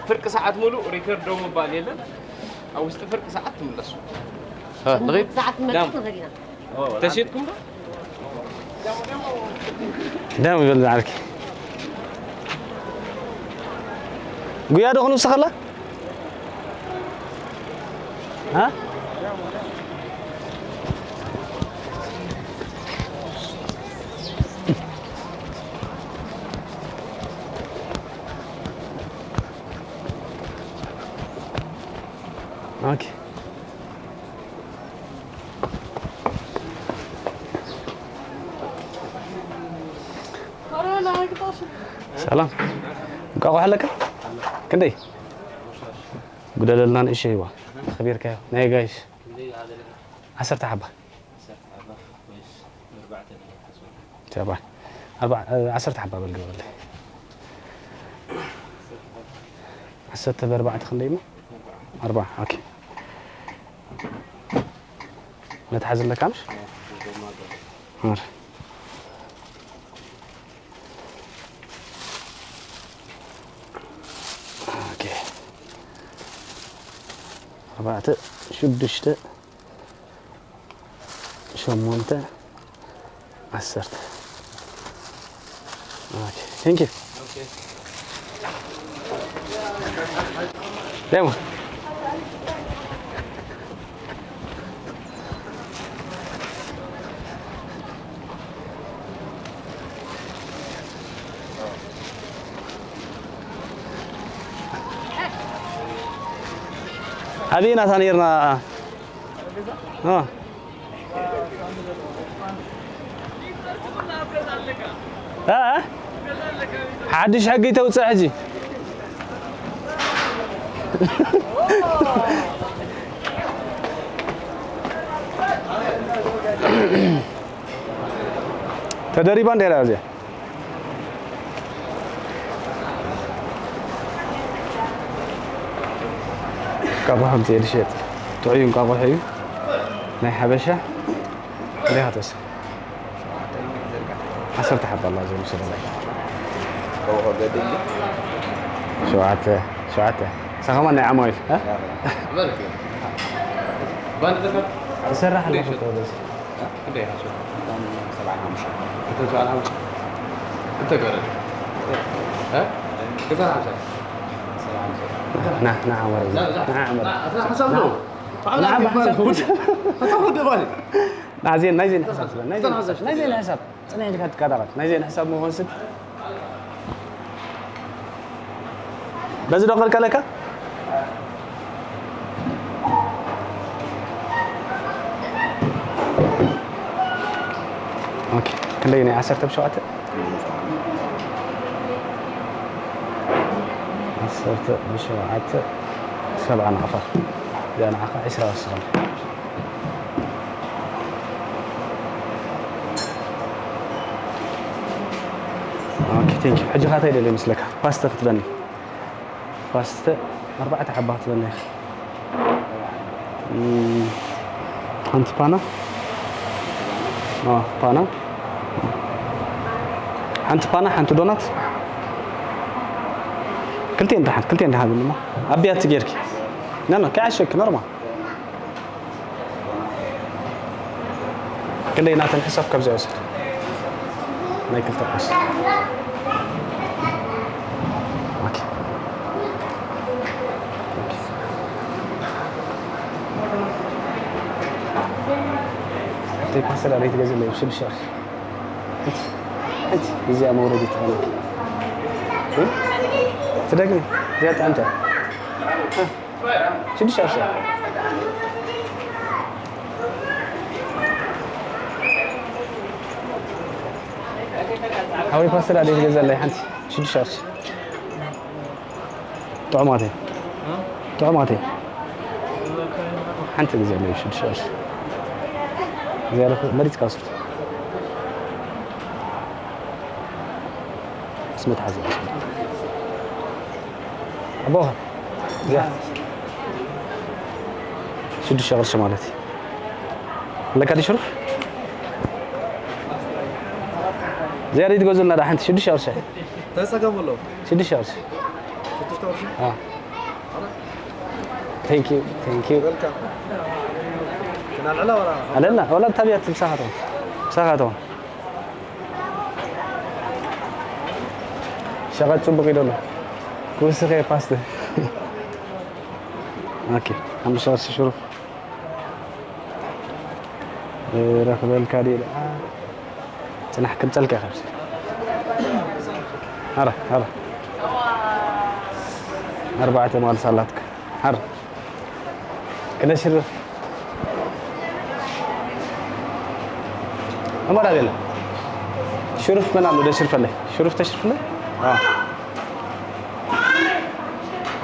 ፍርቂ ሰዓት ሙሉእ ሪከርድ ደው ምባል የለን። ኣብ ውሽጢ ፍርቂ ሰዓት ትምለሱ። ንኸይድ ሰዓት ዳም። ንመለስ ንኸዲና ተሽጥኩም ዶ? ደም ይብል ዝዓርኪ ጉያ ዶ ክንውስኸላ? ها؟ ኦኬ ሰላም እንቋቑሖ ኣለካ ክንደይ ጉደለልና ንእሸ ይዋ ተኸቢርካዮ ናይ ጋይሽ ዓሰርተ ሓባ ሰባ ዓሰርተ ሓባ በል ግበረለይ ዓሰርተ ብኣርባዕተ ክንደይ እሞ ኣርባ ኦኬ ነቲ ሓዚ ኣለካ ምሽ ኣርባዕተ ሽዱሽተ ሸሞንተ ዓሰርተ ቴንክ ዩ ደሞ ኣበይ ናታ ነርና ሓድሽ ሕጊ ተውፅእ ሕጂ ተደሪባ እንዲያ እዚኣ እንቋቑሖ ኣምፅኤ ዝሸጥ ጥዑይ እንቋቑሖ እዩ ናይ ሓበሻ እንዲኻ ተወስድ ዓሰርተ ሓባ ኣላ ዘምስለና ሸውዓተ ሸውዓተ ንሳ ከማን ናይ ዓማዊል ትሰርሕ ኣለኹ ተወለስ ናይዜን ናይዜን ሕሳብ ናይዜን ሕሳብ ጽንሕ ኢልካ ትቀዳቐጥ ናይዜን ሕሳብ መወስድ በዚ ዶ ከልከለካ ክንደይ ናይ ዓሰርተ ብሸውዓተ ዓሰርተ ብሸውዓተ ሰብዓ ንቕፈር እዚኣ ንዓኻ ዕስራ ወስኸል ሕጂ ካታይ ደለ ይመስለካ ፓስተ ክትበኒ ፓስተ ኣርባዕተ ሓባ ክትበኒ ሓንቲ ፓና ፓና ሓንቲ ፓና ሓንቲ ዶናት ክልቴን ደሓን ክልቴን ደሓን ብልማ ኣብ ቢያቲ ጌርኪ ነኖ ከይዓሸኪ ኖርማል ክንደይ ናተን ሕሳብ ካብዚኣ ውሰድ ናይ ክልተ ቁርሲ ዘይፓሰላ ዘይትገዝእ ኣለዩ ሽዱሽተ ቅርሺ እዚኣ መውረዲ ትኾነ ትደግሚ እዚኣ ጥዕምተ ሽዱሽተ ቅርሺ ሓወይ ፓስቴል ኣደይ ትገዛለይ ሓንቲ ሽዱሽተ ቅርሺ ጥዑማት እየ ጥዑማት እየ ሓንቲ ግዜ ኣለይ ሽዱሽተ ቅርሺ ዝያዳ መሪፅካ ውሰድ ስመት ሓዚ ኣቦኻ ሽዱሽተ ቅርሺ ማለት እዩ ኣለካ ድሽሩፍ ዝያዳ ትገዙልና ዳ ሓንቲ ሽዱሽተ ቅርሺ ተፀገሙ ኣለዉ ሽዱሽተ ቅርሺ ሽዱሽተ ቅርሺ Thank you, thank you. Welcome. ኣለና ወላ ታብያት ምሳኻቶም ምሳኻቶም ሸቐጥ ጽቡቕ ኢሉ ኣሎ። ክውስኸ ፓስት ኦኬ ሓሙሽተ ቅርሺ ሽሩፍ ረኽበልካ ድየ ደኣ ጽናሕ ክምጸልካ ኢኻ ኣብዚ ኣረ ኣረ ኣርባዕተ ማልስ ኣላትካ ኣረ ክነሽርፍ እመራ ቤለ ሽሩፍ መን ኣሎ ደሽርፈለይ ሽሩፍ ተሽርፍለይ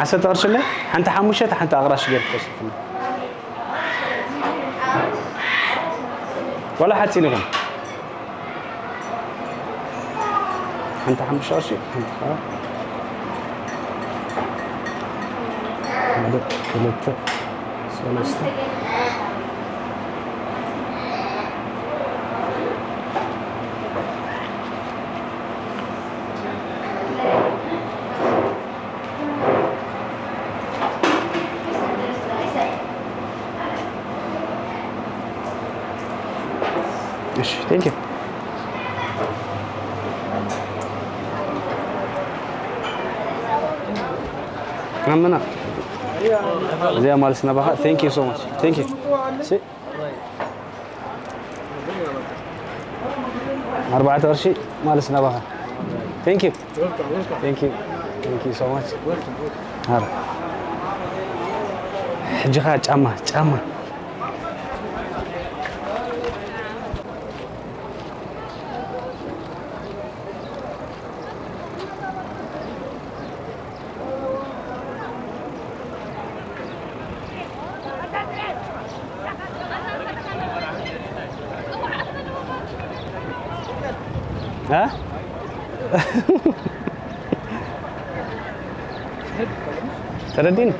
ዓሰርተ ቅርሽለይ ሓንቲ ሓሙሸተ ሓንቲ ኣቕራሽ ገይርክ ተሽርፍለይ ዋላ ሓፂን ይኹን ሓንቲ ሓሙሽተ ቅርሺ ሓንቲ ከዓ ሓደ ክልተ ሰለስተ እሺ thank you ኣመና እዚኣ ማለት ናባኻ thank you so much thank you ሲ ኣርባዕተ ቅርሺ ማለት ናባኻ thank you thank you thank you so much ኣረ ሕጂ ኸዓ ጫማ ጫማ ها؟ ተረዲኒ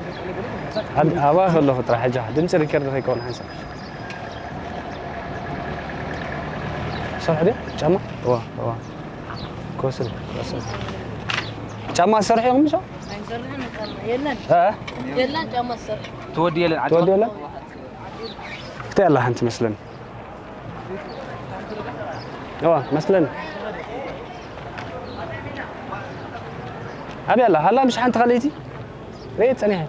ኣባ ከለኹ ጥራሕ ሕጂ ድምፂ ሪከርድ ከይከውን ሓንሳብ ሰርሑ ድያ ጫማ እዋ እዋ ክወስድ ክወስድ ጫማ ሰርሑ ኢኹም ምሻ ኣይንሰርሕን ጫማ የለን እ የለን ጫማ ዝሰርሕ ትወዲ የለን ዓዲ ትወዲ የለን ክፍተ ያላ ሓንቲ መስለኒ እዋ መስለኒ ኣበይ ኣላ ሃላ ምሽ ሓንቲ ካልይቲ ርእየት ጸኒሐ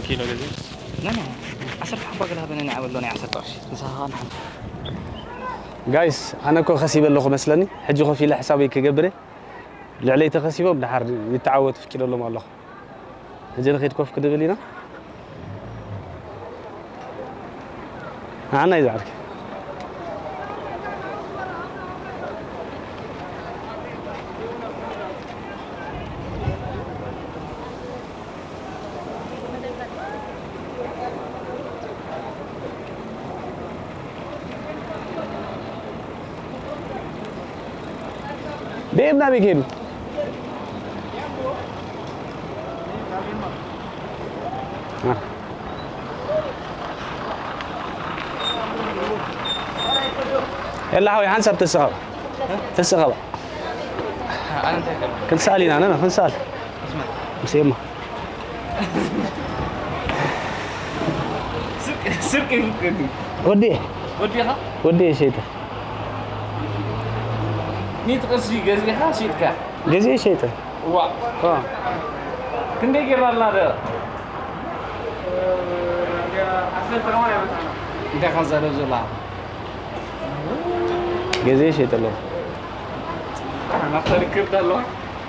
ኪሎ ገዚአ ና ና ዓሰርተ ሓባ ገላ በነ ናይ ዓበሎ ናይ ዓሰርተ ቅርሺ ንስኻ ንሓንቲ ጋይስ ኣነ እኮ ከሲበ ኣለኹ መስለኒ ሕጂ ኮፍ ኢለ ሕሳበይ ክገብር እየ ልዕለይ ተኸሲቦም ደሓር ይተዓወቱ ፍቂደሎም ኣለኹ ሕጂ ንኸይድ ኮፍ ክንብል ኢና ንዓና እዩ ዝዓርኪ ቤብ ናበይ ከይዱ የላ ሓወይ ሓንሳብ ተስቐባ ተስቐባ ክንሰኣል ኢና ነና ክንሰኣል ምስ ኤማ ስርቂ ይፍቀድ ወዲ ወዲኻ ወዲ ሸይተ ሚት ቅርሺ ገዚኻ ሽጥካ ገዜ ሸይተ ዋ ክንደይ ጌርና ኣለና ደ እንታይ ካዛረብ ዘላ ገዜ ሸይተ ኣለኹ ናፍታ ርክብ ኣለዋ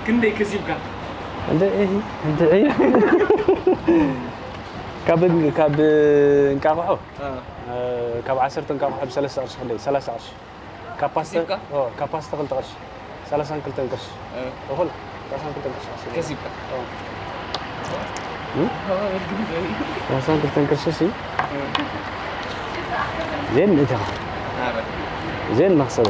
ክንደይ ከሲብካ እንተ እንተ ካብ ካብ እንቃቕሖ ካብ ዓሰርተ እንቃቕሖ ብሰለስተ ቅርሺ ክንደይ ሰላሳ ቅርሺ ካብ ፓስተ ከሲብካ? ካብ ፓስተ ክልተ ቅርሺ ሰላሳን ክልተን ቅርሺ እኹል ሰላሳን ክልተን ቅርሺ ከሲብካ ሰላሳን ክልተን ቅርሺ ሲ ዜን እታ ዜን መክሰበ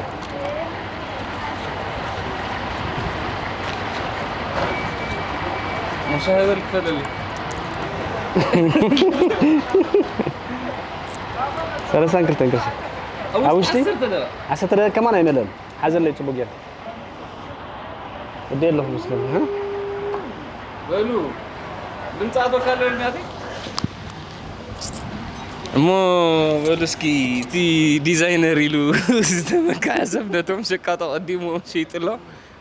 መሻ ህበል ክፈለልኝ ሰላሳን ክልተን ቅርሺ። ኣብ ውሽጢ ዓሰርተ ደቂቕ። ዓሰርተ ደቂቕ ከማን ኣይመለእን። ሓዘለይ ጽቡቕ ጌርካ። እደ ኣለኹ መስለኒ፣ እ? በሉ፣ ድምጻ ኣቶ ካለ ናተይ። እሞ በሉ እስኪ፣ እቲ ዲዛይነር ኢሉ ዝተመክሐ ሰብ ነቶም ሸቃጦ ቀዲሙ ሸይጡ ኣሎ።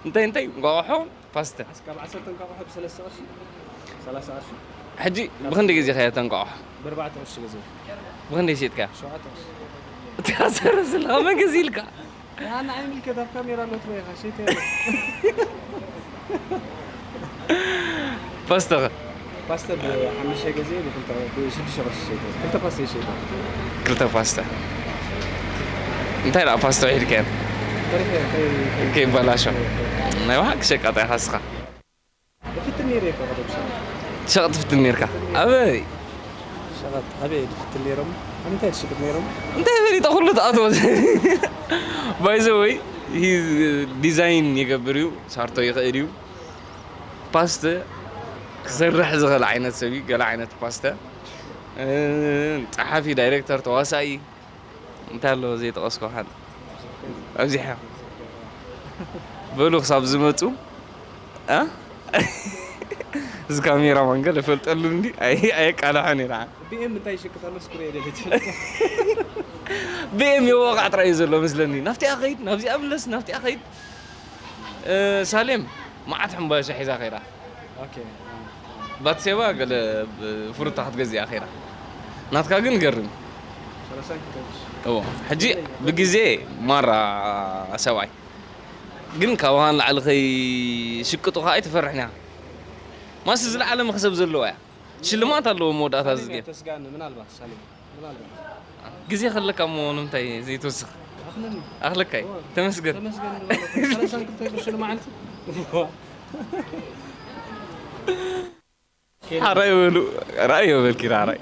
እንታይ እንታይ? እንቋቑሖ፣ ፓስታ። እስካብ ዓሰርተ እንቋቑሖ ብሰለስተ ቅርሺ፣ ሰላሳ ቅርሺ። ሕጂ ብኽንደይ ገዚእካዮ እተን እንቋቑሖ? ብኣርባዕተ ቅርሺ ገዚኤ። ብኽንደይ ሸይጥካዮ? ሸውዓተ ቅርሺ። እታ ሰረዝ ኣለኻ መን ገዚእልካ? ኣነ ኣይምልከት፣ ኣብ ካሜራ ኣሎ ትበይኻ፣ ሸይተ። ፓስታ ኸ? ፓስታ ብሓሙሽተ ገዚኤ ብክልተ፣ ብሽዱሽተ ቅርሺ ሸይጠ። ክልተ ፓስታ ይሸይጠ። ክልተ ፓስታ። እንታይ ደኣ ፓስታ ውሒድካዮ? ተሪፈ፣ ከይ-፣ ከይ-፣ ከይበላሾ። ከይ-፣ ናይ ብሓቂ ሸቃጣ ኢኻ እስኻ። እፍትን ነይረ እኮ ቀደም ሸቐጥ። ሸቐጥ ትፍትን ነይርካ? ኣበይ? ሸቐጥ ኣበይ ድፍትን ነይሮም? ኣብ ምንታይ ትሽቅጥ ነይሮም? እንታይ ፈሊጠ ኩሉ ትኣትዎ። By the way፣ ዲዛይን ይገብር እዩ፣ ሳርቶ ይኽእል እዩ። ፓስተ ክሰርሕ ዝኽእል ዓይነት ሰብ እዩ። ገለ ዓይነት ፓስተ፣ እ፣ ጸሓፊ፣ ዳይሬክተር፣ ተዋሳኢ፣ እንታይ ኣሎ ዘይጠቐስኮ? ሓንቲ ኣብዚሓ። በሉ ክሳብ ዝመጹ፣ እ? እዚ ካሜራማን ገለ ፈልጠሉ እንዲ፣ ኣይ-፣ ኣየቃልሖን እዩ ደኣ። ቢኤም እንታይ ይሽቅጥ ኣሎ? ስኩሪ የደለች። ቢኤም የወቓዕ ጥራይ እዩ ዘሎ መስለኒ። ናብቲኣ ኸይድ፣ ናብዚኣ ምለስ፣ ናብቲኣ ኸይድ። እ፣ ሳሌም መዓት ሕምባሻ ሒዛ ኸይዳ። ኦኬ። ባትሴባ ገለ ብ-፣ ፍሩታ ክትገዝእ እያ ኸይዳ። ናትካ ግን ገርም። ሰላሳ ኪሎ። እዎ። ሕጂ ብግዜ ማራ ሰብኣይ። ግን ካባኻ ንላዕሊ ከይሽቅጡኻ ኣይትፈርሕን ኢኻ። ማስ ዝለዓለ መኽሰብ ዘለዎ እያ። ሽልማት ኣለዎ መወዳእታ እዚ ጌም። ተስጋን ምናልባት ሳሌም። ግዜ ከለካ እሞ ንምንታይ ዘይትወስኽ? ኣኽለኒ። ኣኽለካይ? እወ። ተመስገን። ተመስገን ንበሎ። ሰላሳን ክልተ ቅርሺ ንመዓልቲ። ሓራይ በሉ። ራእዮ በልኪ፣ ራእራይ።